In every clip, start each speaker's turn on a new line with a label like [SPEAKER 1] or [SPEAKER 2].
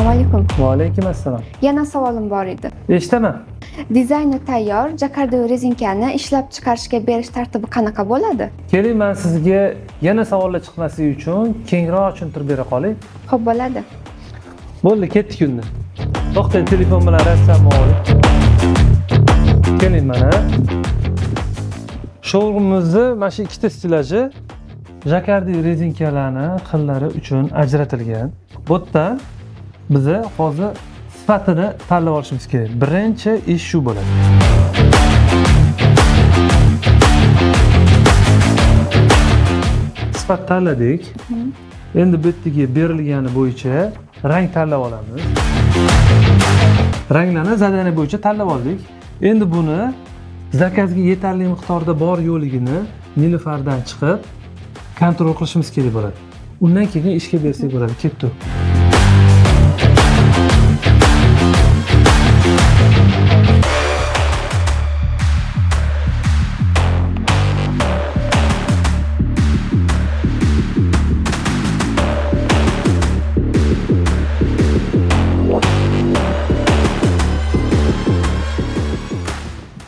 [SPEAKER 1] Assalomu alaykum.
[SPEAKER 2] Va alaykum assalom.
[SPEAKER 1] Yana savolim bor edi.
[SPEAKER 2] Eshitaman.
[SPEAKER 1] Dizayni tayyor jakardiy rezinkani ishlab chiqarishga berish tartibi qanaqa bo'ladi?
[SPEAKER 2] Keling, men sizga yana savollar chiqmasligi uchun kengroq tushuntirib bera qolay.
[SPEAKER 1] Xo'p, bo'ladi.
[SPEAKER 2] Bo'ldi, ketdik unda. To'xtang, telefon bilan rasmni oling. Keling mana. Showroomimizni mana shu ikkita stillaji jakardiy rezinkalarni xillari uchun ajratilgan. Bu yerdan biza hozir sifatini tanlab olishimiz kerak. Birinchi ish shu bo'ladi. Sifat tanladik. Endi bu yerdagi berilgani bo'yicha rang tanlab olamiz. Ranglarni zadaniya bo'yicha tanlab oldik. Endi buni zakazga yetarli miqdorda bor yo'qligini Nilufardan chiqib kontrol qilishimiz kerak bo'ladi. Undan keyin ishga bersak bo'ladi. Ketdi.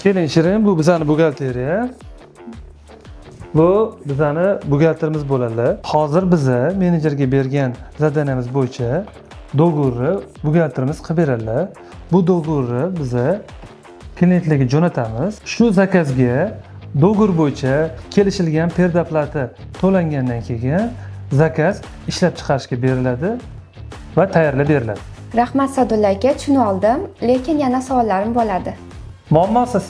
[SPEAKER 2] Keling Shirin, bu bizani buxgalteriya. Bu bizani buxgalterimiz bo'ladi. Hozir biza menejerga bergan zadaniyamiz bo'yicha do'gurni buxgalterimiz qilib beradilar. Bu do'gurni biza klientlarga jo'natamiz. Shu zakazga do'gur bo'yicha kelishilgan perdoplata to'langandan keyin zakaz ishlab chiqarishga beriladi va tayyorlab beriladi.
[SPEAKER 1] Rahmat Sadulla aka, tushunib oldim, lekin yana savollarim bo'ladi.
[SPEAKER 2] Muammosiz.